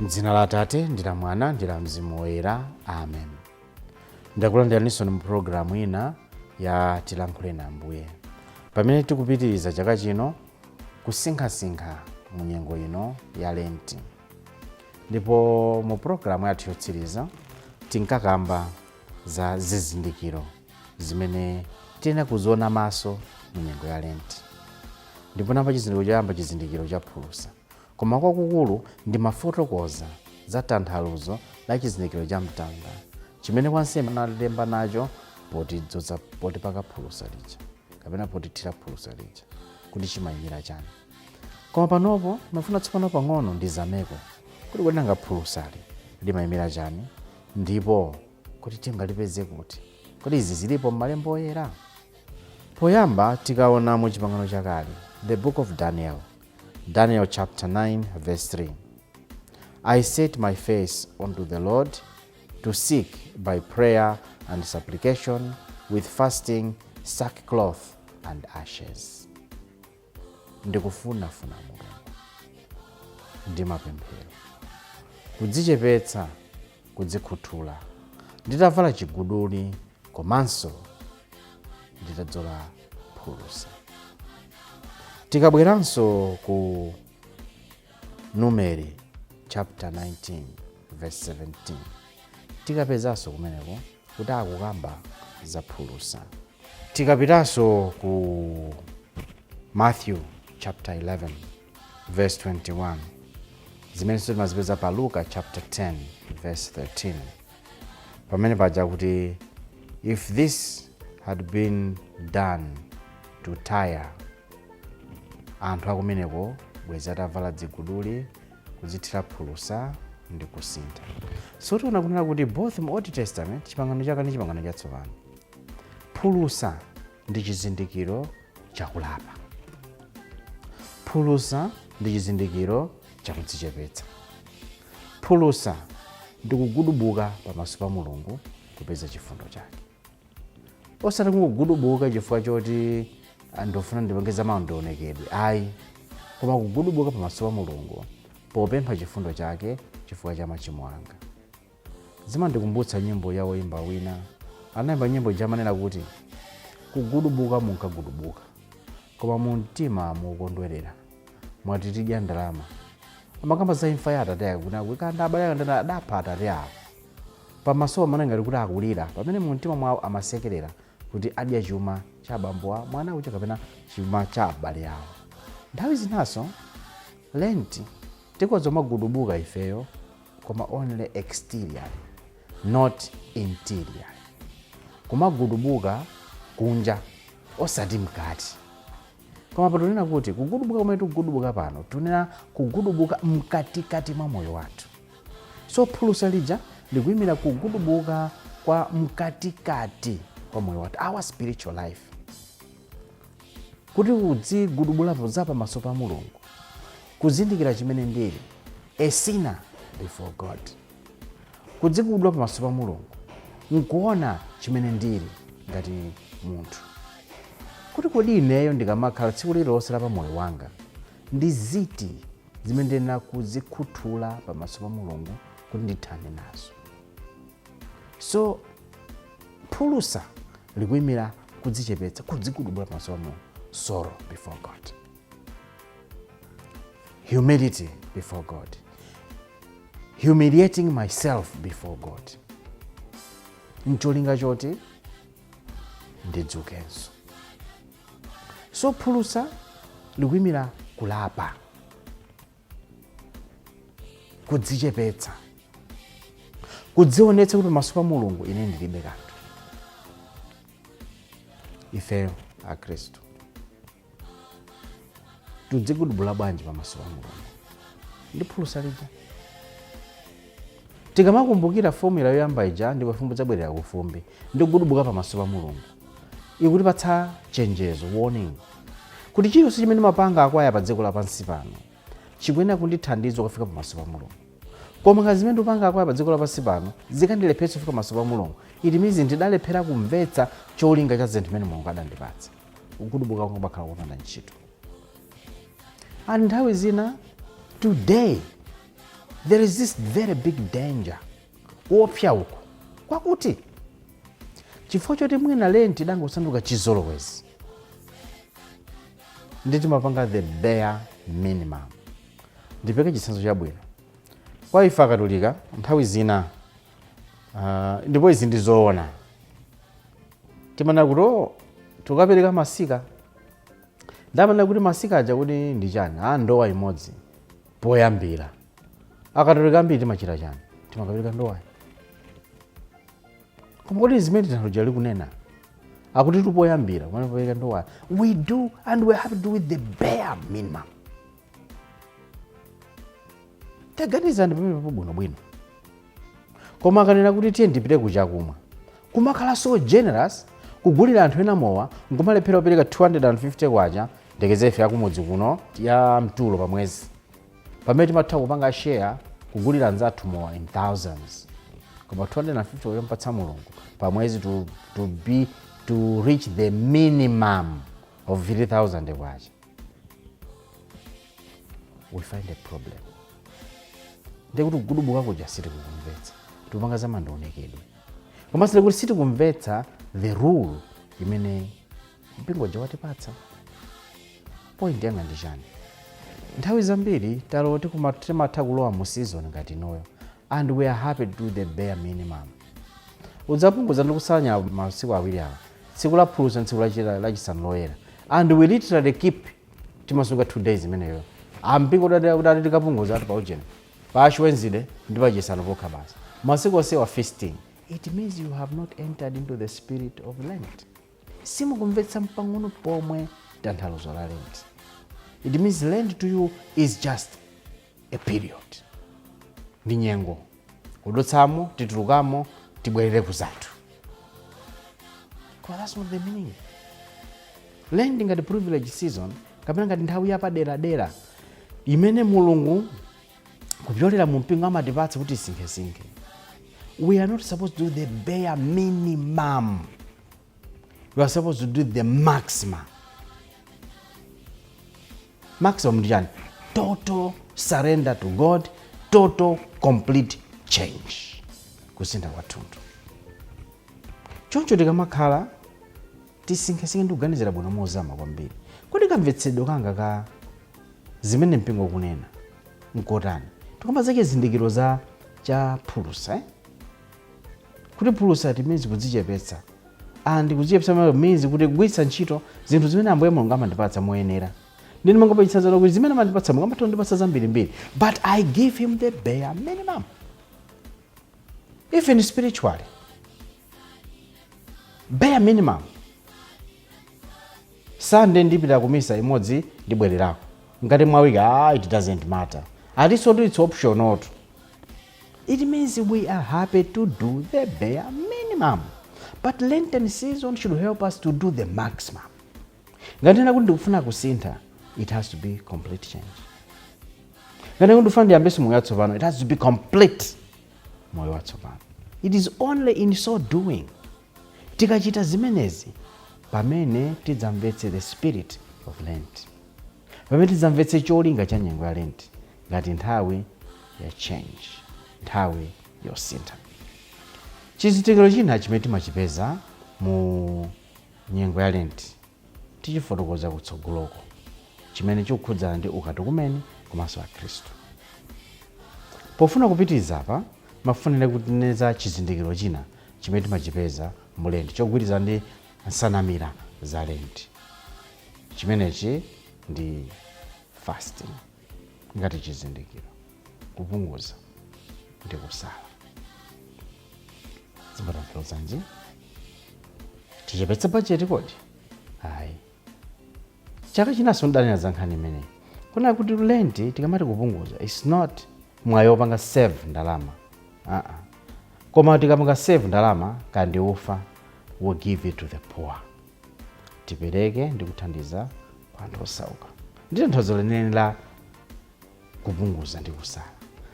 M'dzina la Atate ndi la Mwana ndi la Mzimu Woyera, amen. Ndakulandiraninso mu pulogalamu ina ya Tilankhule na Ambuye, pamene tikupitiriza chaka chino kusinkhasinkha mu nyengo ino ya Lenti. Ndipo mu pulogalamu yathu yotsiriza tinkakamba za zizindikiro zimene tiyenera kuziona maso mu nyengo ya Lenti. Ndipo namba chizindikiro choyamba, chizindikiro cha phulusa. Koma kwakukulu ndimafotokoza za tanthauzo la chizindikiro cha mtanda chimene wansembe analemba nacho potidzoza, potipaka phulusa lija kapena potithira phulusa lija, kuti chimayimira chani. Koma panopo ndimafuna tsopano pang'ono ndizameko kuti kodi nanga phulusali limayimira chani, ndipo kuti tingalipeze kuti? Kodi izi zilipo m'malemba oyera? Poyamba tikaona mu Chipangano Chakale, the Book of Daniel, Daniel chapter 9 verse 3: "I set my face unto the Lord to seek by prayer and supplication with fasting, sackcloth and ashes." Ndikufunafuna Mulungu ndi mapemphero, kudzichepetsa, kudzikhuthula, nditavala chiguduli komanso nditadzola phulusa. Tikabweranso ku Numeri chapter 19 verse 17, tikapezanso kumeneko kuti akukamba za phulusa. Tikapitanso ku Matthew chapter 11 verse 21, zimenenso timazipeza pa Luka chapter 10 verse 13, pamene paja kuti if this had been done to Tyre, anthu akumeneko bwezi atavala dziguduli, kudzithira phulusa ndi kusintha. So tiona kunena kuti both mu Old Testament, Chipangano Chakale ndi Chipangano Chatsopano, phulusa ndi chizindikiro chakulapa, phulusa ndi chizindikiro chakudzichepetsa, phulusa ndi kugudubuka pamaso pa Mulungu kupeza chifundo chake, osati kungogudubuka chifukwa choti ndofuna ndipange za maonekedwe, ayi, koma kugudubuka pamaso pa Mulungu popempha chifundo chake chifukwa cha machimo anga. Zimandikumbutsa nyimbo ya woimba wina, anayimba nyimbo jamanena kuti kugudubuka munkagudubuka, koma mu mtima mukondwerera, mwati tidya ndalama. Amakamba za imfa ya atate ake, kuti kanda abale ake ndana adapha atate awo. Pamaso pamene ngati kuti akulira, pamene mu mtima mwawo amasekerera kuti adya chuma cha abambo a mwana uja kapena chuma cha abale awo. Nthawi zinaso Lenti tikhoza kumagudubuka ifeyo, koma only exterior, not interior, kumagudubuka kunja osati mkati. Koma patunena kuti kugudubuka kumene tikugudubuka pano, tunena kugudubuka mkatikati mwa moyo wathu. So phulusa lija likuyimira kugudubuka kwa mkatikati kwa moyo wathu, our spiritual life, kuti udzigudubula za pamaso pa Mulungu, kuzindikira chimene ndili, a sinner before God, kudzigudula pamaso pa Mulungu nkuona chimene ndili ngati munthu, kuti kodi ineyo ndikamakhala tsiku lililonse la pamoyo wanga, ndi ziti zimene ndinena kuzikhuthula pamaso pa Mulungu kuti ndithane nazo? So phulusa likuyimira kudzichepetsa, kudzigudubula pamaso pa Mulungu, sorrow before God, humility before God, humiliating myself before God, ncholinga choti ndidzukenso. So phulusa likuyimira kulapa, kudzichepetsa, kudzionetsa kuti pamaso pa Mulungu ine ndilibe kanthu. Ifeyo Akhristu tudzigudubula bwanji pamaso pa Mulungu ndi phulusa lija? Tikamakumbukira formula yoyamba ija, ndipo fumbi dzabwerera ku fumbi, ndi kugudubuka pamaso pa Mulungu, ikutipatsa chenjezo, warning, kuti chilichonse chimene mapanga akwaya pa dziko lapansi pano Chikuyenera kundithandiza kufika pamaso pa Mulungu. Koma ngati zimene ndikupanga pa dziko lapansi pano zikandilepheretsa kufika pamaso pa Mulungu, it means ndidalephera kumvetsa cholinga cha zinthu zimene Mulungu adandipatsa. Kugudubuka kwanga kumakhala kopanda ntchito. And nthawi zina, today there is this very big danger, kuopsa uku kwakuti chifukwa choti mwina Lent idangosanduka chizolowezi, ndi timapanga the bare minimum. Ndipeke chitsanzo chabwino kwa ife Akatolika. Nthawi zina, ndipo izi ndi zoona, timanena kuti, "Oh, tukapereka masika." Ndamanena kuti masika aja kuti ndi chani? A ndowa imodzi poyambira. Akatolika ambiri timachita chani? Timakapereka ndowayi. Koma kodi zimene tanthauzo likunena akuti tupoyambira kumene popereka ndowayi, we do and we have to do with the bare minimum. Taganizani pamenepo bwinobwino. Koma akanena kuti tiye ndipite kuchakumwa, kumakhala so generous kugulira anthu ena mowa, nkumalephera kupereka 250 kwacha ndekezefe yakumudzi kuno ya mtulo pa mwezi, pamene timatha kupanga share kugulira anzathu mowa in thousands, koma 250 kumpatsa Mulungu pa mwezi to reach the minimum of 3000 kwacha, we find a problem. Ndikuti kugudubuka kuja sitikukumvetsa, tikupanga za mandionekedwe, komanso ndikuti sitikumvetsa the rule imene mpingo uja watipatsa. Point yanga ndi chani? Nthawi zambiri talo timatha kulowa mu season ngati inoyo and we are happy to do the bare minimum. Udzapunguza ndi kusanya masiku awiri awa, tsiku la phulusa ndi tsiku lachisanu loyera, and we literally keep, timasunga 2 days imeneyo. Ampingo udati tikapunguza ati paujeni pa Ash Wednesday ndi pachisanu pokha basi, masiku onsewa feasting. It means you have not entered into the spirit of Lent. Simukumvetsa mpang'ono pomwe tanthauzo la Lent. It means Lent to you is just a period, ndi nyengo, kudutsamo, titulukamo, tibwerere kuzathu. Koma that's not the meaning. Lent ngati privilege season kapena ngati nthawi yapaderadera imene Mulungu kupyolera mu mpingo amatipatsa kuti tisinkhesinkhe, we are not supposed to do the bare minimum, we are supposed to do the maximum. Maximum ndi chani? Total surrender to God, total complete change, kusintha kwathunthu. Choncho tikamakhala tisinkhesinkhe ndi kuganizira bwino mozama kwambiri, kodi kamvetsedwe kanga ka zimene mpingo ukunena nkotani? Tikamba za chizindikiro za cha phulusa, eh? Kuti phulusa means kudzichepetsa, and kudzichepetsa means kuti kugwiritsa ntchito zinthu zimene Ambuye Mulungu amandipatsa moyenera. Ndini mangopachitsanzo kuti zimene amandipatsa, Mulungu amatha kundipatsa zambirimbiri, but I give him the bare minimum. Even spiritually, bare minimum. Sunday ndipita kumisa imodzi, ndibwererako ngati mwa wiki. Ah, it doesn't matter, atiso it's optional. It means we are happy to do the bare minimum, but Lenten season should help us to do the maximum. Ngati kuti ndikufuna kusintha, it has to be complete change. Ngati kuti ndikufuna ndiyambenso moyo watsopano, it has to be complete moyo watsopano. It is only in so doing, tikachita zimenezi, pamene tidzamvetse the spirit of Lent, pamene tidzamvetse cholinga cha nyengo ya Lent ngati nthawi ya change, nthawi yosintha. Chizindikiro china chimene timachipeza mu nyengo ya Lent tichifotokoza kutsogoloko, chimene chikukhudzana ndi ukatukumeni komanso Akhristu. Pofuna kupitiriza apa, mafunire kutineza chizindikiro china chimene timachipeza mu Lent chogwirizana ndi nsanamira za Lent. Chimenechi ndi fasting ngati chizindikiro, kupunguza ndi kusala. Zimatanthauzanji? Tichepetse bajeti kodi? Ayi. Chaka chinanso ndidanena za nkhani imeneyi, kuna kuti Lent tikamati kupunguza, it's not mwayi wopanga save ndalama, uh-uh. Koma tikapanga save ndalama kandi ufa, we give it to the poor, tipereke ndi kuthandiza kwa anthu osauka. Ndi tanthauzo lenileni la Kupunguza ndi kusala.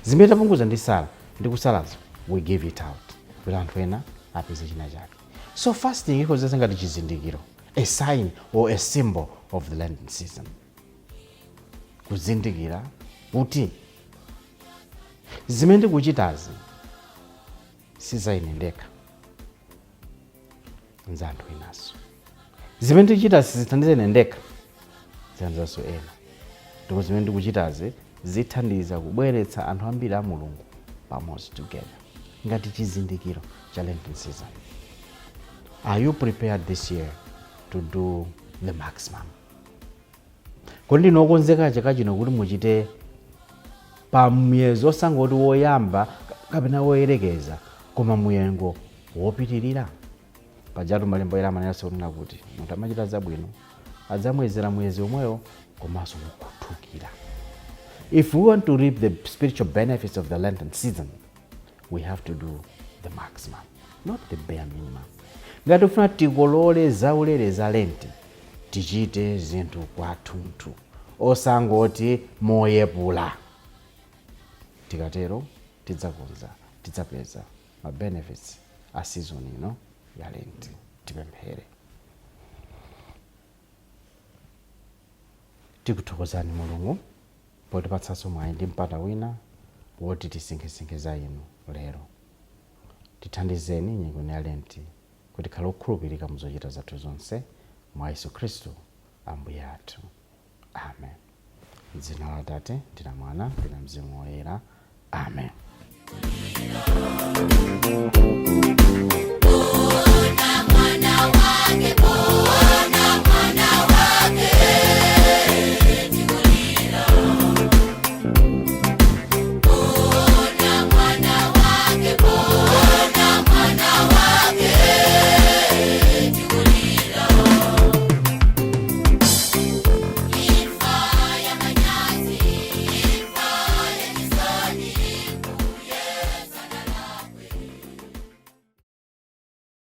Zimene tapunguza ndi kusalazo, we give it out kuti anthu ena apeze china chake. So fasting ikhoza ngati chizindikiro, a sign or a symbol of the Lenten season, kuzindikira kuti zimene ndikuchitazi sizaine ndekha, nza anthu enanso. Zimene ndikuchita sizithandiza ine ndekha, zithandizanso ena. Ndipo zimene ndikuchitazi zithandiza kubweretsa anthu ambiri a Mulungu pamodzi, together, ngati chizindikiro cha Lenten season. Are you prepared this year to do the maximum? Kodi ndinu okonzeka chaka chino kuti muchite pa muyezo osangoti woyamba kapena woyerekeza, koma muyengo wopitirira? Pajatu Malembo Oyera amanenanso kunena kuti munthu amachita zabwino adzamwezera muyezo omwewo komanso kukhuthukira. If we want to reap the spiritual benefits of the Lenten season, we have to do the maximum, not the bare minimum. Ngati tifuna tikolole zaulere za Lenti, tichite zinthu kwathunthu, osangoti moyepula. Tikatero tidzakonza, tidzapeza ma benefits a season ino ya Lenti. Tipemphere. Tikuthokozani Mulungu potipatsanso mwayi ndi mpata wina woti tisinkhesinkhe za inu lero. Tithandizeni nyengo ya Lenti kuti tikhale okhulupirika muzochita zathu zonse, mwa Yesu Khristu Ambuye athu. Amen. Dzina la Atate ndi la Mwana ndi la Mzimu Woyera. Amen. Mwana wa